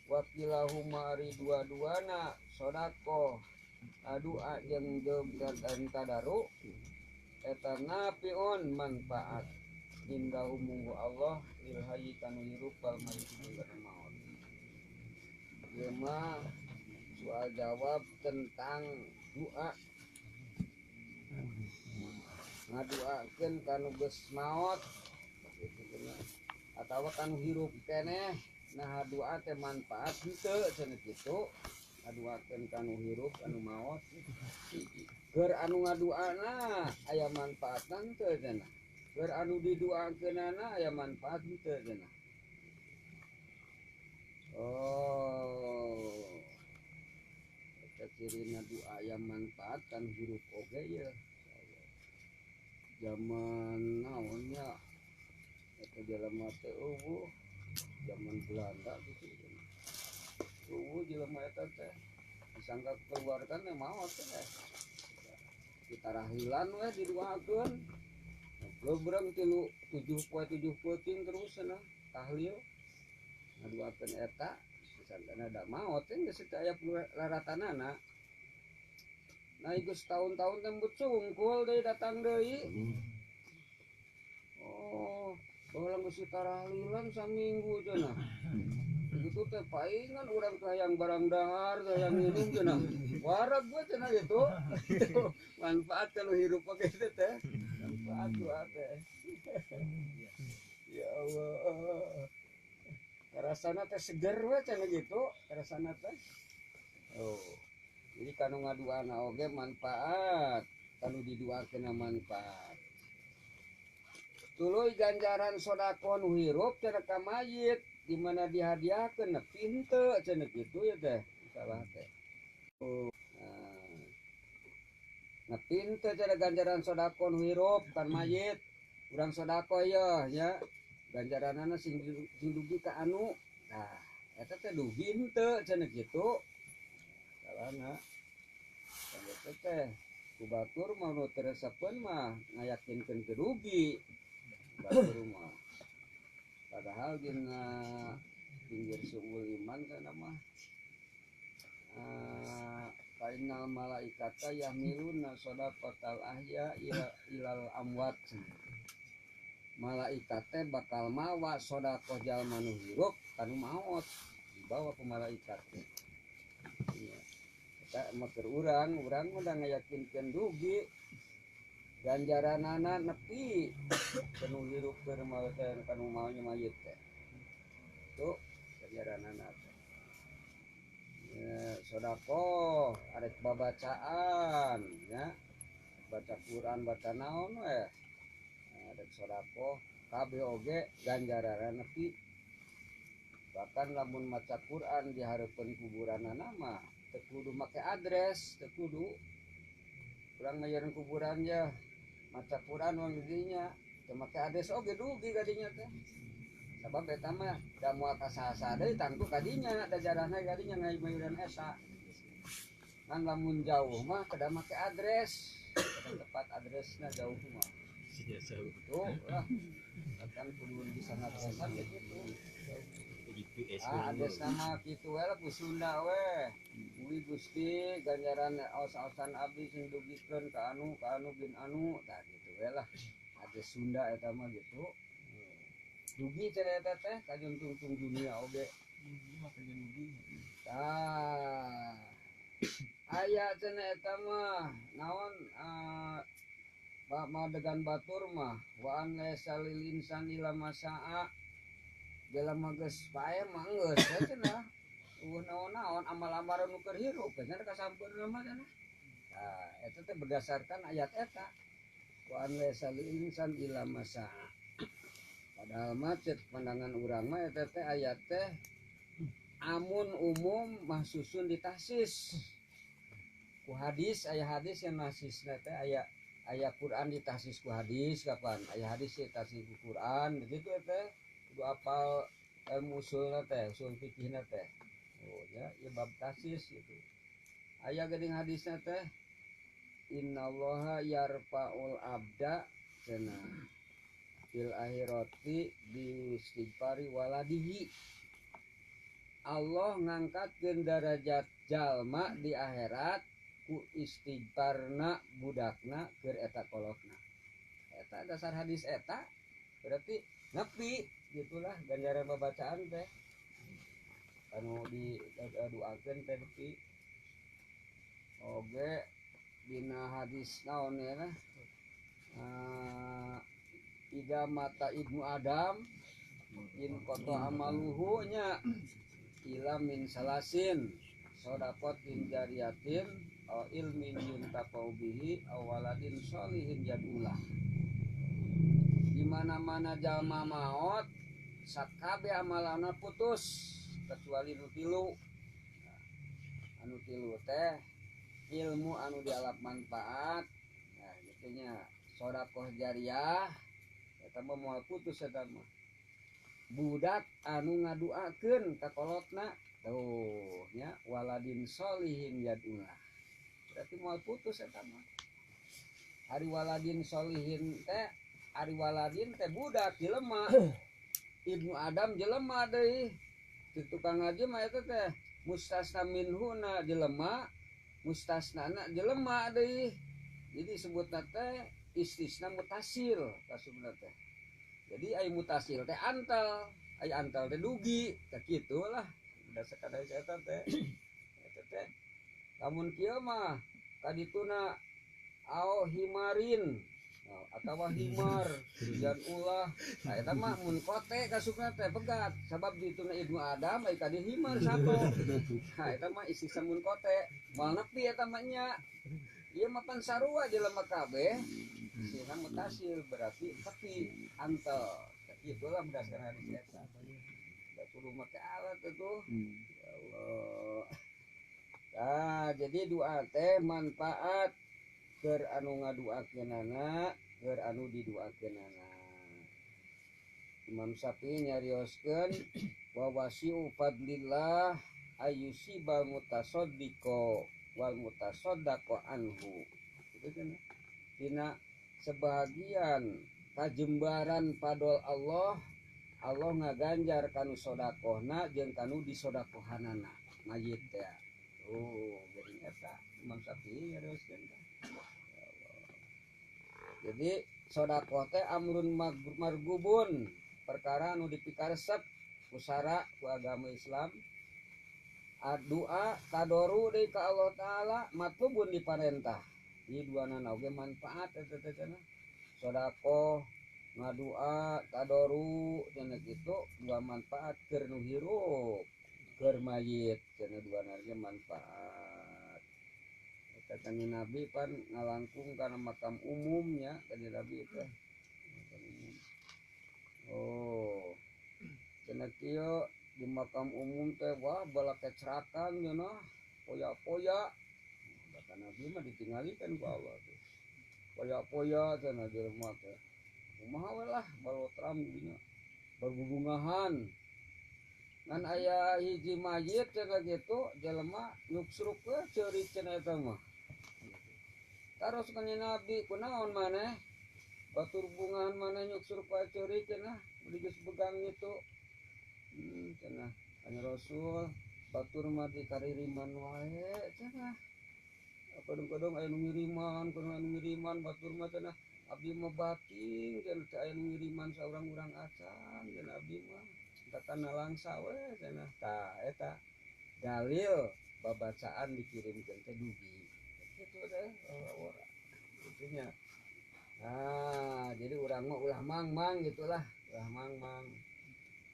Wa kilahuma ari dua-duana sedekah adua jeung dan tadaru eta nafiun manfaat indahu munggu Allah lil hayyi kanu hirup wal mayyit kana maut. Ieu mah soal jawab tentang doa. Ngaduakeun kanu geus maot atawa kanu hirup keneh. Nah doa teh manfaat henteu cenah kitu. Ngaduakeun ka nu hirup anu maot. Keur anu ngaduana aya manfaatna henteu cenah. Keur anu diduakeunana aya manfaat henteu cenah. Oh. Eta cirina doa aya manfaat kan hirup oge ye. Zaman naon nya eta jelema teh eueuh zaman Belanda gitu. Eueuh jelema eta teh disangka keluarkan teh maot teh. Ditarahilan we diduakeun. Gebreng 3 7 poe 7 peuting terus cenah tahlil. Ngaduakeun eta disangkana da maot teh geus teu aya laratanana. Nah geus tahun-tahun teh embut sungkul deui datang deui. Oh, baheula geus ditarahlilan saminggu cenah. Gitu teh paingan urang teh hayang barang dahar, hayang minum cenah. Wareg we cenah gitu. Manfaat kalau hirup oge teh teh. Manfaat doa teh. Ya Allah. Karasana teh seger we cenah gitu, karasana teh. Oh. Jadi kanu ngaduana oge manfaat, kanu diduakeun manfaat. Tuluy ganjaran sedekah nu hirup cenah ka mayit di mana dihadiahkeun nepi henteu cenah kitu ya teh, salah teh. Oh. Nah. Nepi henteu cenah ganjaran sedekah nu hirup kan mayit, urang sedekah ye nya. Ganjaranana sing dugi ka anu. Nah, eta teh dugi henteu cenah kitu. Salahna. Eta teh ku batur mah nu teu resepeun mah ngayakinkeun teu rugi. Batur mah. Padahal dina pinggir sungul iman kana mah fa innal malaikata yahmiluna shadaqatal ahya ilal amwat. Malaikat teh bakal mawa sedekah jalma nu hirup kanu maot dibawa ku malaikat teh. Iya. Eta mah keur urang, urang mah da ngayakinkeun rugi. Ganjaranana nepi kanu hirup keur maot teh kanu maotnya mayit teh. Tuh ganjaranana teh. Ya, sedekah arek babacaan ya. Baca Quran, baca naon we. Arek sedekah kabeh oge ganjaranana nepi. Bahkan lamun maca Quran di hareupeun kuburanana mah teu kudu make adres, teu kudu. Urang ngayaran kuburan ya maca Quran wang didinya teu make adres oge dugi kadinya teh. Sabab eta mah da moal kasaha-saha deui tangtu kadinya da jarahna kadinya ngayuran esa. Ngan lamun jauh mah kada make adres, kada tepat adresna jauh mah. Tuh lah. Bahkan kudu bisa ngadresan gitu. GPS Ah, adresna mah kitu we lah ku Sunda we. Mugi Gusti ganjaran aos-aosan abdi sing dugikeun ka anu bin anu tah kitu we lah. Adres Sunda eta mah gitu. Dugi cenah eta teh kajun tungtung dunia oge. Tah. Aya cenah eta mah naon madegan batur mah wa an laisa lil insani illa ma sa'a. Jelema geus pae mah geus we cenah. Eueuh naon-naon amal-amalan nu keur hirup cenah kasampeurna mah cenah. Tah eta teh berdasarkan ayat eta. Wa an laisa lil insan illa ma sa'a. Padahal mah ceuk pandangan urang mah eta teh ayat teh amun umum mah susun ditahsis. Ku hadis aya hadis yang nasisna teh aya aya Quran ditahsis ku hadis kapan aya hadis ditahsis ku Quran begitu teh kudu apal ilmu usulna teh usul fikihna teh. Oh ya ieu bab tahsis gitu. Aya geuning hadisna teh innallaha yarfa'ul abda cenah fil akhirati bi istighfari waladihi. Allah ngangkatkeun darajat jalma di akhirat ku istighfarna budakna keur eta kolotna. Eta dasar hadis eta berarti nepi gitulah ganjaran babacaan teh anu didoakeun teh nepi. Oge dina hadis naon ya nah? Ida mata ibnu Adam In koto amaluhu nya ila min salasin sodaqotin jariyatin aw ilmin yuntafa'u bihi aw waladin sholihin yad'ulah. Di mana-mana jalma maot sakabe amalana putus kecuali nu tilu. Anu tilu teh ilmu anu dialap manfaat, nah gitunya sodakoh jariah eta mah moal putus eta mah. Budak anu ngaduakeun ka kolotna tuh nya waladin sholihin yad'ulah. Berarti moal putus eta mah. Ari waladin sholihin teh, ari waladin teh budak jelema. Ibnu Adam jelema deui. Di tukang ngaji mah eta teh mustasna minhuna jelema, mustasnana jelema deui. Jadi sebutna teh istisna mutasil kasubna teh. Jadi ai mutasil teh antal, ai antal teh dugi, tah kitu lah. Berdasarkan dari eta teh. Eta teh lamun kieu mah kadituna au himarin atawa himar dan ulah. Nah eta mah mun kote kasupna teh pegat sabab dituna Ibnu Adam ai kadi himar sato. Nah eta mah istisna mun kote moal nepi eta mah nya. Ieu mah pan sarua jelema kabeh istisna mutasil berarti tepi antel. Itulah berdasarkan hadis eta. Da kudu make alat itu. Ya Allah. Nah, jadi doa teh manfaat keur anu ngaduakeunana, keur anu diduakeunana. Imam Syafi'i nyarioskeun wa wasi'u fadlillah ayyusibal mutasaddiqo wal mutasaddaqo anhu. Itu kan dina sebagian kajembaran fadol Allah, Allah ngaganjar kanu sodakohna jeung kanu disodakohanana mayit teh. Oh, jadi eta Imam Syafi'i nyarioskeun. Jadi sodakoh teh amrun margubun, perkara anu dipikaresep ku sara ku agama Islam. Doa tadoru deui ka Allah Taala matlubun diparentah. Ieu duanana oge manfaat eta teh cenah. Sodakoh ngadua tadoru cenah kitu dua manfaat keur nu hirup, keur mayit cenah duanana ge manfaat. Kanjeng Nabi pan ngalangkung kana makam umumnya kanjeng Nabi teh. Oh. Cenah kieu di makam umum teh wah balakecrakan cenah, poya-poya. Kata Nabi mah ditinggalikeun ku Allah teh. Poya-poya cenah jelema teh. Kumaha we lah balotram dinya. Berbubungahan. Ngan aya hiji mayit cenah kitu jelema nyuksruk we ceurik cenah eta mah. Taros kanjeng Nabi kunaon maneh batur bungahan maneh nyuksruk wae ceurik cenah beli geus begang itu. Cenah kanjeng Rasul batur mah dikaririman wae cenah. Kadang-kadang aya nu ngiriman, kadang aya nu ngiriman batur mah cenah abdi mah bating cenah teu aya nu ngiriman saurang-urang acan cenah abdi mah. Takana langsa we cenah. Tah eta dalil babacaan dikirimkeun teh dugi. Gitu teh ora gitunya. Nah, jadi urang mah ulah mang-mang gitulah, ulah mang-mang.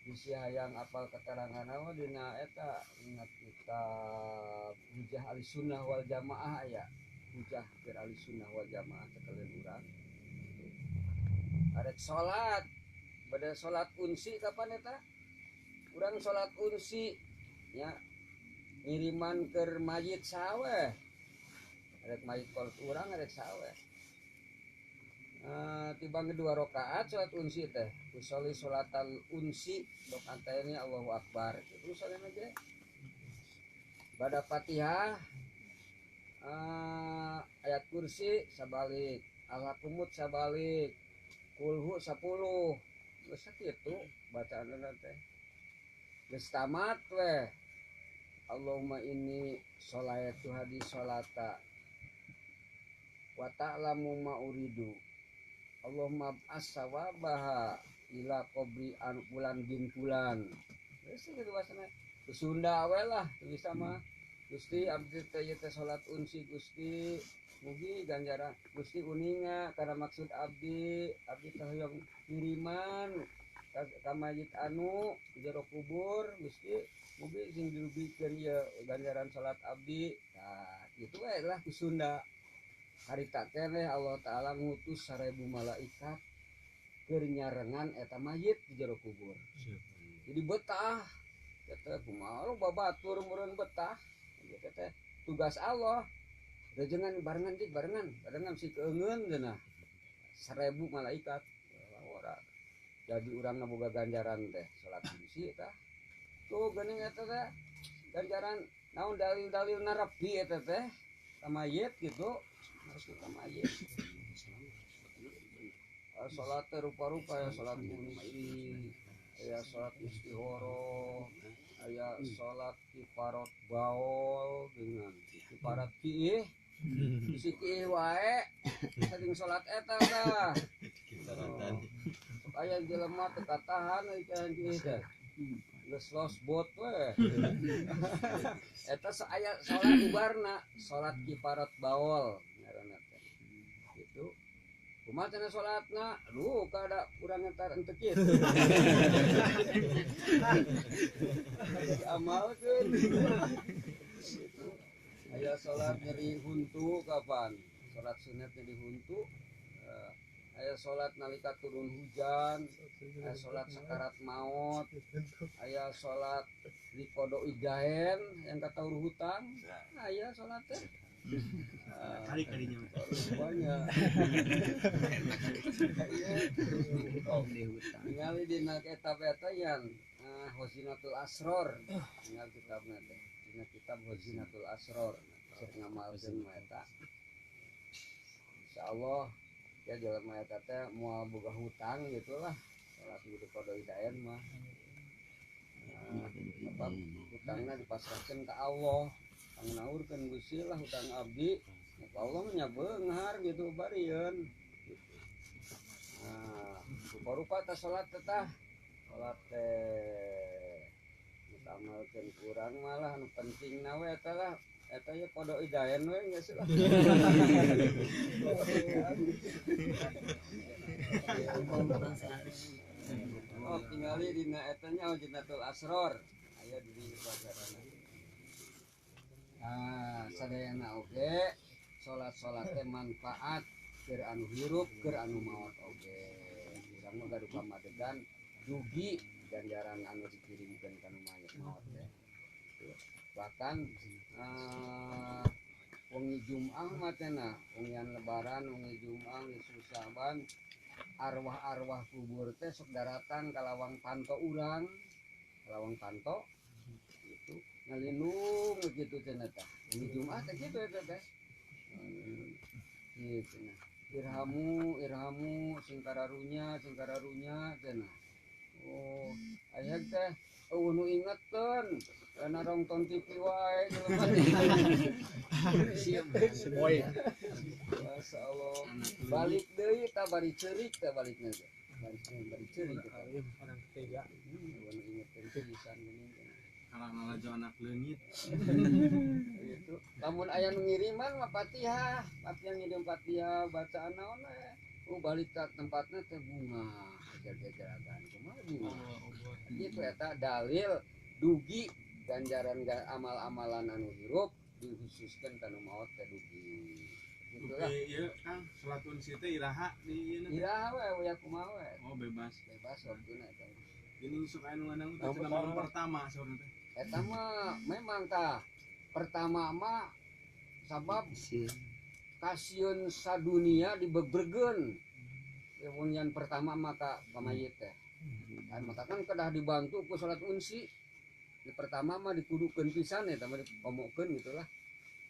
Bisi hayang apal keterangan mah dina eta ingat kitab Hujah Ahlussunnah wal Jamaah aya. Hujah keur Ahlussunnah wal Jamaah sakalian urang. Arek salat, bade salat unsi kapan eta? Urang salat unsi nya ngiriman keur mayit sawe. Arek mayit kolot urang arek sawe. Tibang dua rakaat salat unsi teh. Usolli salatal unsi rakaataini Allahu akbar. Itu usolli aja. Bada Fatihah ayat kursi sabalik, al-kumut sabalik, kulhu 10. Geus sakitu bacaanna teh. Geus tamat weh. Allahumma inni sholaitu hadi sholata wa ta'lamu ma uridu. Allahumma as-sawabaha ila qabri an bulan bin bulan. Geus kitu basana. Sunda we lah bisa mah. Gusti abdi teh ieu teh salat unsi Gusti mugi ganjaran Gusti uninga kana maksud abdi, abdi teh hoyong ngiriman Ka mayit anu jero kubur Gusti mugi sing dilebihkeun ieu ganjaran salat abdi. Tah kitu we lah ku Sunda. Harita keneh Allah Ta'ala ngutus 1000 malaikat keur nyarengan eta mayit di jero kubur. Jadi betah eta kumaha babatur meureun betah. Eta teh tugas Allah. Rejengan barengan dik barengan, barengan si keungeun cenah. 1000 malaikat. Ora. Jadi urang boga ganjaran teh salat kunci eta. Tuh geuning eta teh ganjaran naon dalil-dalil narepi eta teh ka mayit gitu. Harus ka mayit. Salat teh rupa-rupa ya salat kunci, aya salat istigharah, aya salat kifarat baol dengan kifarat kiih. Bisi kiih wae saking salat eta tah. Sok aya jelema teu katahan ieu kiih teh. Geus los bot we. Eta aya salat ubarna, salat kifarat baol ngaranna teh. Gitu. Kumaha cenah salatna? Aduh, kada urang entar henteu kitu. Diamalkeun. Aya salat nyeri huntu kapan? Salat sunat nyeri huntu. Aya salat nalika turun hujan, aya salat sakarat maut, aya salat liqodo idaen yang kataur hutang, aya salat teh. Kali kalinya banyak. Ningali dina kitab eta yang Khazinatul Asror, ningali kitabna teh. Dina kitab Khazinatul Asror, sok ngamalkeun mah eta. Insyaallah ya jelema eta teh moal boga hutang gitulah. Salat gitu qada idaen mah. Sebab hutangna dipasrahkeun ka Allah. Pangnaurkeun Gusti lah hutang abdi. Ka Allah mah nya beunghar gitu barieun. Nah, rupa-rupa teh salat teh tah. Salat teh diamalkeun kurang malah anu pentingna we eta lah. Eta ye qada idaen we geus lah. Oh, tingali dina eta nya Jannatul Asror. Aya di pagarana. Ah, sadayana oge salat-salat teh manfaat keur anu hirup, keur anu maot oge. Urang mah gaduh pamadegan dugi ganjaran anu dikirimkeun ka nu mayit maot teh. Bahkan wengi Jumat mah cenah, wengian lebaran, wengi Jumat, nisfu Syaban, arwah-arwah kubur teh sok daratang ka lawang panto urang, lawang panto gitu. Ngalindung gitu cenah tah. Wengi Jumat teh kitu eta teh. Gitu nah. Irhamu, irhamu sing kararunya cenah. Oh, aya teh eueuh nu ingeteun kana nonton TV wae jelema. Boy. Masyaallah. Balik deui tah bari ceurik tah balikna teh. Bari ceurik eta. Orang ketiga. Eueuh nu ingeteun pisan geuning. Kalah lalajo anak leungit. Gitu. Lamun aya nu ngiriman mah Fatihah, Fatihah ngirim Fatihah bacaan naon we. Oh balik ka tempatna teh bunga, jaga-jagagan kumaha bunga. Gitu eta dalil dugi ganjaran amal-amalan anu hirup dikhususkeun kana maot teh dugi. Gitulah. Ieu Kang, salat unsi teh iraha di ieu. Iraha we we kumaha we. Oh bebas. Bebas waktuna eta. Geuning sok aya nu ngadang teh cenah malam pertama saurna teh. Eta mah memang tah pertama mah sabab kasieun sadunia dibegbergeun. Yang pertama maka pamayit teh. Kan maka kan kedah dibantu ku salat unsi. Di pertama mah dikudukeun pisan eta mah dikomokeun gitulah.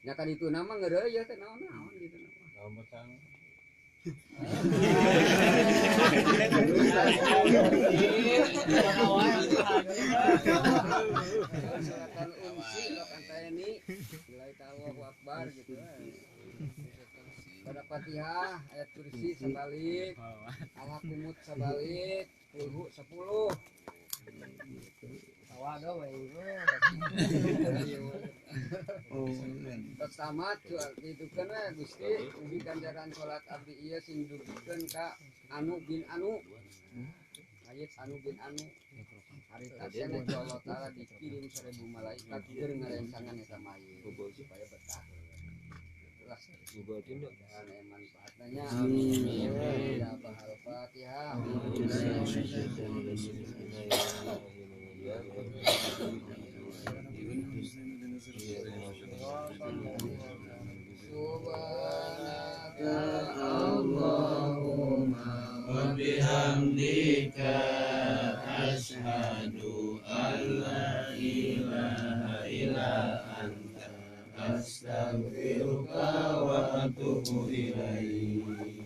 Nya kan itu nama ngeureuy teh naon-naon gitu nama. Naon betang. Salatan unsi lokan tani nilai Allahu Akbar gitu. Pada Fatihah ayat kursi sebalik, Al-Kumut sebalik, kulhu 10. Tawa do we. Tamat gitu kan we Gusti ugi ganjaran salat abdi ieu sing dugikeun ka anu bin anu. Mayit anu bin anu harita keneh ku Allah Taala dikirim 1000 malaikat keur ngarencangan eta mayit supaya betah. Itulah mudah-mudahan aya manfaatna nya. Amin. Ya Al-Fatihah. Subhanaka Allahumma wa bihamdika asyhadu an la ilaha illa anta astaghfiruka wa atubu ilaik.